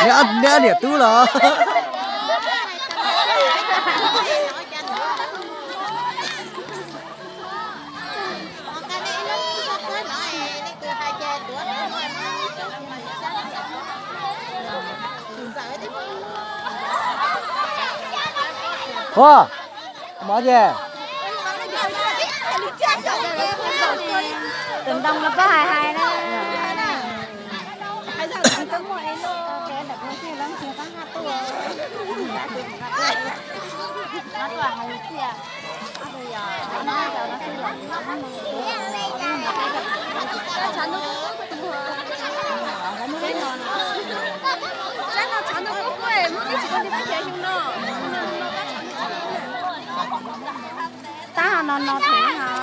Neb, neb niam tub los? Ua, mov ces. Tus ntoo no koj hais hais na.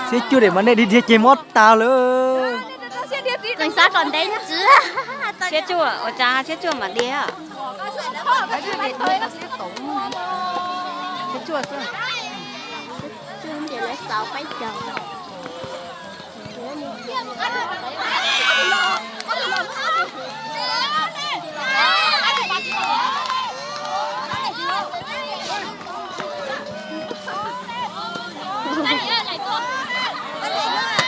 Siab cuaj daim mas nej dhia dhia ces mob tag lawm. Tseem xav kom ntev ntxiv. Siab cuaj, ua cas siab cuaj mam dhia?